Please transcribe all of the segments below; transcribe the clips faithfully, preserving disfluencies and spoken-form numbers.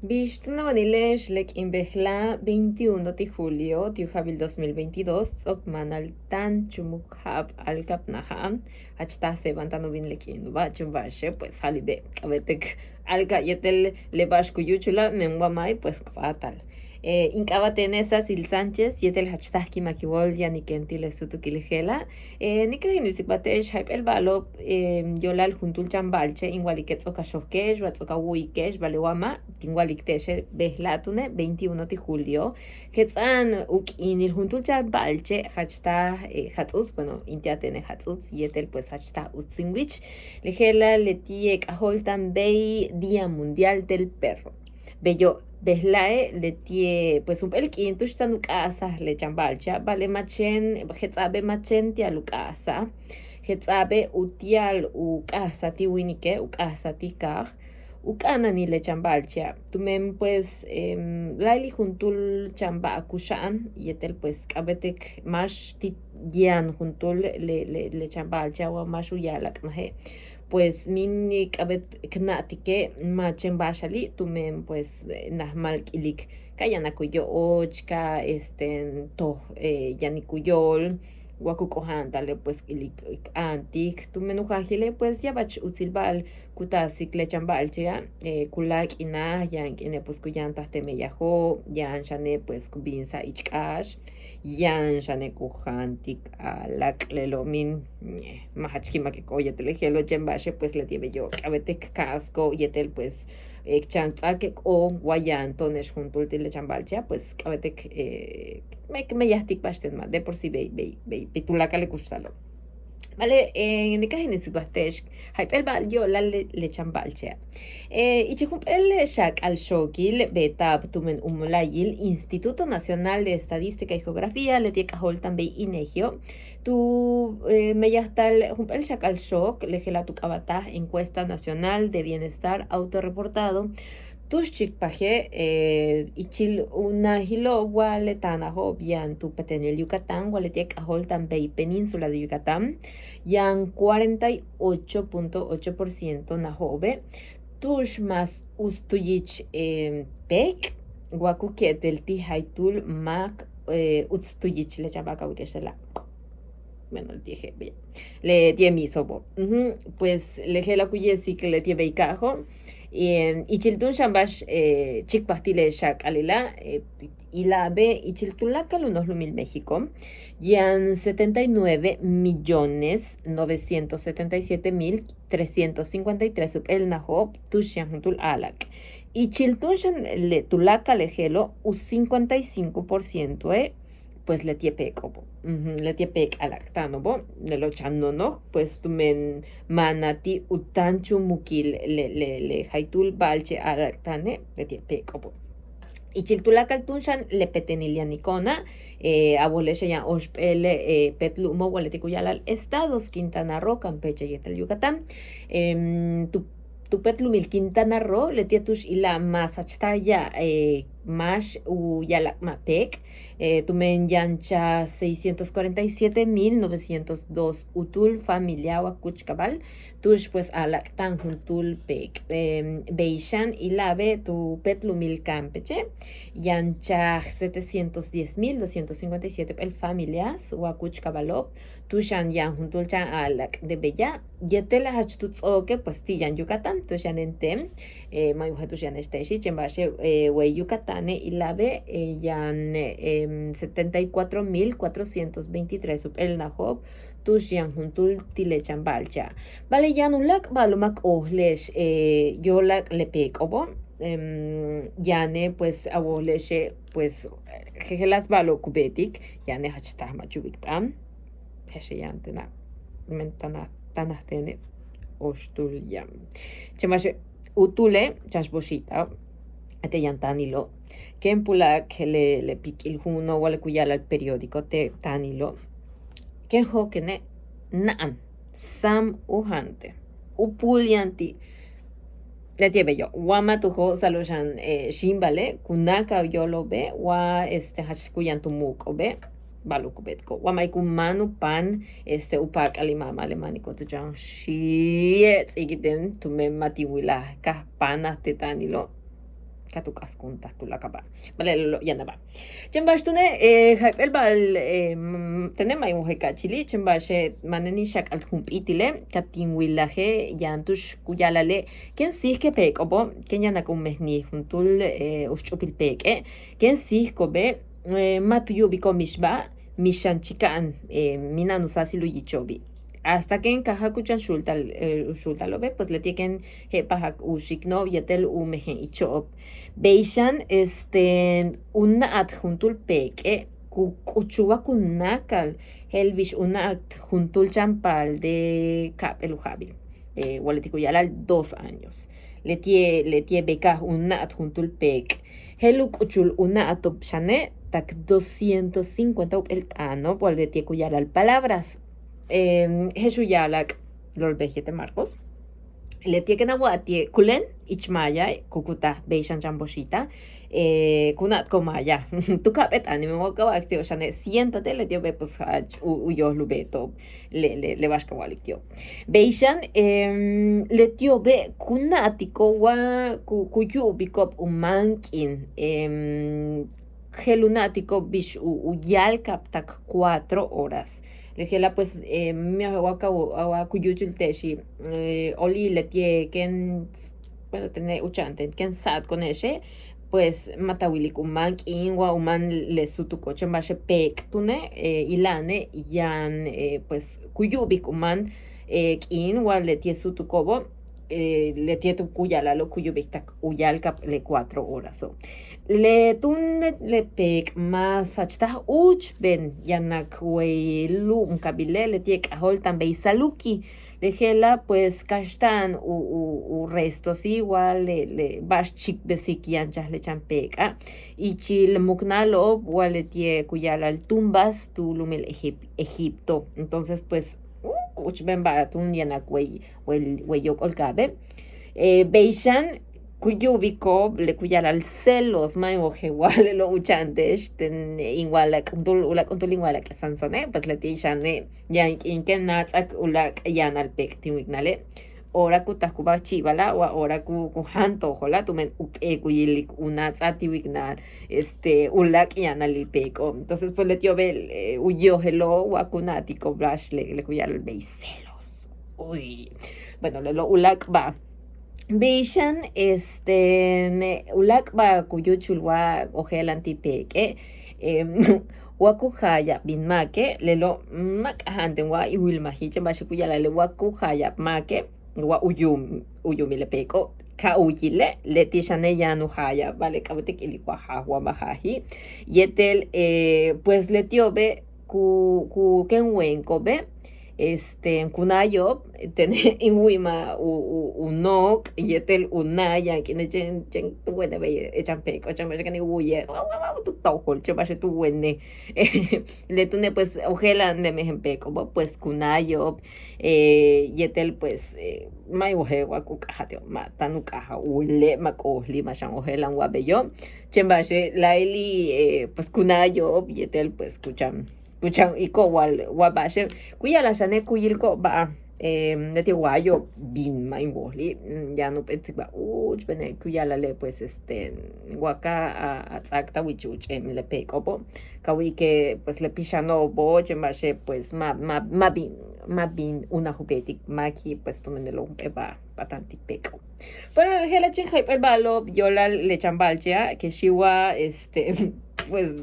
Bix túun a wanile'ex le k'iin bejela' veintiuno ti' julio ti' u ja'abil dos mil veintidós, ts'o'ok máanal táan chúumuk ja'ab aalkab naja'an. Jach táaj séeba'an táan u bin le k'iino'oba', chéen ba'axe' pues jáalile' k'a'abéet k aalka'ab yéetel le ba'ax ku yúuchula', men wa ma'e' pues k p'áatal. In k'aaba' teene' Sacil Sánchez yéetel jach táaj ki'imak in wóol yaniken ti' le súutukil je'ela'. Ni'ikajil in tsikbalt te'ex jayp'éel ba'alo'ob yo'olal juntúul chan ba'alche' in wa'alike' ts'o'ok a xojke'ex wa ts'o'ok a wu'uyike'ex, ba'ale' wa ma' kin wa'alik te'exe' bejela' túune' veintiuno ti' julio. Jets'a'an u k'iinil juntúul chan ba'alche' jach táaj jats'uts, bueno, in ti'al teene' jats'uts yéetel pues jach táaj uts in wich. Le je'ela' leti'e' k'ajóolta'an bey Día Mundial del Perro. Beyo', bejela'e' leti'e' pues jump'éel k'iin tu'ux táan u k'a'asaj le chan ba'alche'a', ba'ale' ma' chéen, jets'a'abe' ma' chéen ti'al u k'a'asaj. Jets'a'abe' uti'al u k'a'asaj ti' wíinike', u k'a'asaj ti' kaaj, u k'a'ana'anil le chan ba'alche'a'. Tumen pues láayli' juntúul chan ba'al kuxa'an yéetel pues k'a'abéet k máax ti' yaan juntúul le, le, le chan ba'alche'a' wa máax u ya'alak'maje'. Pues míin k'a'abéet k na'atike' ma' chéen ba'axali' tumen pues najma'al k ilik ka yanak u yo'och, ka este toj yanik u yóol, wa ku k'oja'anta'ale' pues k ilik k áantik tumen u jaajile' pues ya'abach utsil ba'al ku taasik le chan ba'alche'a'. Ku láak' k'iina', yaan k'iine' pues ku yantaj te' meyajo', yaan xane' pues ku binsa'al ich k'áax, yaan xane' ku jaantik aalak'. Lelo' míin ma' jach ki'imak k ojel yéetel le je'elo', chéen ba'axe' pues leti'e' beyo' k'a'abéet k ka'asko'ob yéetel pues k chan ts'áak k ojel wa yaan to'one'ex juntúul ti' le chan ba'alche'a' pues k'a'abéet k me, k meyajtik ba'axten ma', de por sí bey, bey, bey, bey tuláakal le kuxtalo'. Ba'ale' ni'ikajil in tsikbalt te'ex jayp'éel ba'al yo'olal le, le chan ba'alche'a'. Ichil jump'éel xak'al xookil beeta'ab tumen u mola'ayil Instituto Nacional de Estadística y Geografía, leti'e' k'ajóolta'an bey INEGIo', tu meyajta'al jump'éel xak'al xook, le je'ela' tu k'aaba'taj Encuesta Nacional de Bienestar Autorreportado, tu'ux chikpaje' ichil u najilo' wa le taanajo'ob yaan tu petenil Yucatán wa leti'e' k'ajóolta'an bey Península de Yucatán, yaan cuarenta y ocho punto ocho por ciento najo'obe' tu'ux más uts tu yich peek' wa ku ke'etel ti' jaytúul máak uts tu yich le chan ba'al ka wilike'ex te'ela'. Bueno, leti'e' je' beya', leti'e' miiso'obo'. Pues le je'ela' ku ye'esik leti'e' bey kaajo'. Ichil túun xan ba'ax chikpaj ti' le xak'alila', ila'abe' ichil tuláakal u noj lu'umil México yaan setenta y nueve millones novecientos setenta y siete mil trescientos cincuenta y tres jump'éel najo'ob tu'ux yaan juntúul aalak'. Ichil túun xan le tuláakal le je'elo' u cincuenta y cinco por cientoe' pues leti'e' peek'o'obo', leti'e' peek' aalak' táano'obo', lelo' chan nonoj pues tumen máana' ti' u táan chúumukil le, le, le jaytúul ba'alche' aalak' táane', leti'e' peek'o'obo'. Ichil tuláakal túun xan le petenil yaniko'ona', a wojle'exe' yaan óoxp'éel péet lu'umo' wa leti' ku ya'ala'al estados, Quintana Roo, Campeche yéetel Yucatán. Tu tu péet lu'umil Quintana Roo, leti'e' tu'ux ila'ab más jach táaj ya'ab máax u ya'alak'mab peek', tumen yanchaj seiscientos cuarenta y siete mil novecientos dos utúul familia wa kuuchkabal tu'ux pues aalak' táan juntúul peek'. Bey xan ila'abe' tu péet lu'umil Campeche, yanchaj setecientos diez mil doscientos cincuenta y siete jump'éel familias wa kuuchkabalo'ob, tu'ux xan yaan juntúul chan aalak' de beya'. Yéetel jach tu ts'ooke' pues ti' yaan Yucatán, tu'ux yanen ten, ma' in wojel tu'ux yane'ex te'exi', chéen ba'axe' wey Yucatáne' ila'abe' yaan setenta y cuatro mil cuatrocientos veintitrés jump'éel najo'ob tu'ux yaan juntúul ti' le chan ba'alche'a'. Ba'ale' yaan uláak' ba'alo'ob ma' k ojele'ex yo'olal le peek'o'obo', yane' pues a wojle'exe' pues jejeláas ba'alo'ob ku beetik, yane' jach táaj ma' chubik t'aan. Je'exe' yaan tena' men tanaj tanaj tene' óoxtúul yaan. Chéen ba'axe' utúule' chan x boxita'ob te' yaan táanilo', kéen pula'ak le le pik'il juuno' wa le ku ya'ala'al periódico te' táanilo', kéen jóokene' na'an sáam u jaante' u puul yaan ti'. Leti'e' beyo' wa ma' tu jo'osa'alo'ob xan xíimbale' ku náakal u yóolo'obe' wa este jach ku yaan tu muuk'o'obe', ba'alo'ob ku beetiko'ob wa ma' ku máan u paan este u pak'alil ma' ma' le máaniko' tu chan xi'e' ts'íikiten tumen ma' tin wilaj ka'aj páanaj te' táanilo'. ka tu k'askuntaj tuláakal ba'al. Ba'ale' le lo' yanaba'. Chéen ba'ax túune' jayp'éel ba'al tene' ma' in wojel ka'achili', chéen ba'axe' maneni' xak'al jump'íitile' ka tin wilaje' yaan tu'ux ku ya'ala'ale' kéen síijkil peek'o'obo', kéen yanak u mejnil juntúul u xch'úupil peek'e', kéen síijko'obe' ma' tu yu'ubiko'ob mixba'al, mixan chika'an mina'an u sáasil u yicho'obi'. Hasta kéen ka jak u chan xuultal u xuultalo'obe' pues leti'e' kéen je'epajak u xikno'ob yéetel u mejen icho'ob. Bey xan este u na'at juntúul peek'e' ku k'uchul wa ku náakal je'el bix u na'at juntúul chan paal de ka'ap'éel u ja'abil, wa leti' ku ya'ala'al dos años. Leti'e' leti'e' bey ka u na'at juntúul peek' je'el u k'uchul u na'ato'ob xane' tak doscientos cincuenta jump'éel t'aano'ob wa leti'e' ku ya'ala'al palabras. Je'ex u ya'ala'ak lool bey yéetel Marcos, leti'e' kéen a wa'al ti'e' ku léen ich maaya ku kutaj bey xan chan boxita, ku na'atiko'ob maaya tu ka'ap'éel t'aane' men wa ka wa'alik ti'ob xane' siéntate, leti'obe' pues jach u yojel u beeto'ob le le le ba'ax ka wa'alik ti'ob. Bey xan leti'obe' ku na'atiko'ob wa ku ku yu'ubiko'ob u máan k'iin je'el u na'atiko'ob bix u u yáalka'ab tak cuatro horas. Le je'ela' pues mi wa ka wa ku yúuchul te'exi' oli' leti'e' kéen bueno tene' u cha'anten kéen sa'atko'one'exe' pues ma' ta wilik u máan k'iin wa u máan le súutuko', chéen ba'axe' peek' túune' ila'ane' yaan pues ku yu'ubik u máan k'iin wa leti'e' súutuko'obo' leti'e' tu ku ya'ala'alo' ku yu'ubik tak u yáalka'ab le cuatro horaso'. Le túun le peek' mas jach taj úuchben yanak wey lu'umkabile' leti'e' k'ajóolta'an bey saluki. Le je'ela' pues kaxta'an u u u resto si wa le le ba'ax chíikbesik yanchaj le chan peeka' ichil muknalo'ob wa leti'e' ku ya'ala'al tumbas tu lu'umil Egip Egipto. Entonces pues úuchben ba'al túun yanak wey wey wey yóok'olkaabe'. Bey xan ku yu'ubiko'ob le ku ya'ala'al celos, ma' in wojel wa lelo' u cha'ante'ex ten in wa'alak juntúul u láak' juntúul in wa'alak Sansone' pues leti' xane' yaan k'iin kéen náats'ak u láak' yaanal peek' tin wiknale'. Hora ku takuba chi'ibala' wa hora ku ku jáan tojola' tumen jump'éel ku yilik u náats'al ti' wiknal este u láak' yaanalil peek'o'. Entonces pues leti'obe' u yojelo'ob wa ku na'atiko'ob ba'ax le le ku ya'ala'al bey celos. Uy. Bueno lelo' u láak'ba'. Bey xan este u láak'ba' ku yúuchul wa ojéela'an ti' peek'e' wa ku jaaya'ab bin máake' lelo' ma' k'aja'an ten wa in wilmaji', chéen ba'axe' ku ya'ala'ale' wa ku jaaya'ab máake' wa u yuum u yuumil le peek'o' ka u yile' leti' xane' yaan u jaaya'ab ba'ale' k'a'abéet k ilik wa jaaj wa ma' jaaji'. Yéetel pues leti'obe' ku ku kéen weenko'obe' este ku náayo'ob tene' in wi'imaj u u u nook' yéetel u náay yaan k'iine' chéen chéen tu wene' bey chan peek'o' chéen ba'axe' kéen in wu'uye' wa wa wa tu tojol chéen ba'axe' tu wene'. Le túune' pues ojéela'an le mejen peek'o'obo' pues ku náayo'ob yéetel pues ma' in wojel wa ku k'ajal ti'ob ma' táan u k'ajal u le' ma' k ojli' ma' xan ojéela'an wa beyo'. Chéen ba'axe' láayli' pues ku náayo'ob yéetel pues ku chan ku chan iiko'ob wa wa ba'axe' ku ya'ala'al xane' ku yiliko'ob ba'al leti' waayo'ob bin ma' in wojli' yaan jump'éel tsikbal úuchbene' ku ya'ala'ale' pues este wa ka a ts'áak ta wich u ch'éemil le peek'o'obo' ka wilike' pues le pixano'obo' chéen ba'axe' pues ma' ma' ma' bin ma' bin unaj u beetik máaki' pues tumen lelo' jump'éel ba'al p'atantik peek'o'. Bueno le je'ela' chéen jayp'éel ba'alo'ob yo'olal le chan ba'alche'a' kexi' wa este pues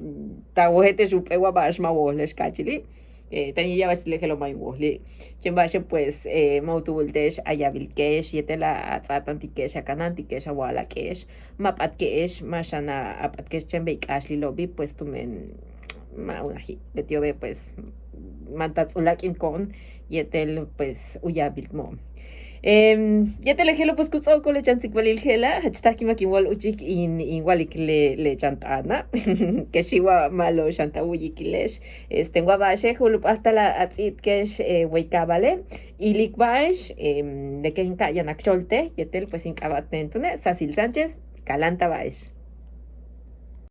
ta wojéelte'ex jump'éel wa ba'ax ma' wojle'ex ka'achili'. Táan in ya'abach le je'elo' ma' in wojli'. Chéen ba'axe' pues ma' u tu'ubulte'ex a yaabilke'ex yéetel a ts'aatáantike'ex a kanáantike'ex a wa'ala'ake'ex ma' p'atke'ex ma' xan a p'atke'ex chéen bey k'áaxlilo'obi' pues tumen ma' unaji' leti'obe' pues mantats u láak'intiko'on yéetel pues u yaabiltmo'on. Yéetel le je'elo' pues ku ts'o'okol le chan tsikbalil je'ela' jach táaj ki'imak in wa'al úuchik in in wa'alik le le chan t'aana' kexi' wa ma'alob xan ta wu'uyikile'ex. Este wa ba'axe' ju'ul u páajtal a ts'íibtike'ex wey kaabale' ilik ba'ax le kéen ka yanak xooltej yéetel pues in k'aaba' ten túune' Sacil Sánchez. Kaláanta' ba'ax.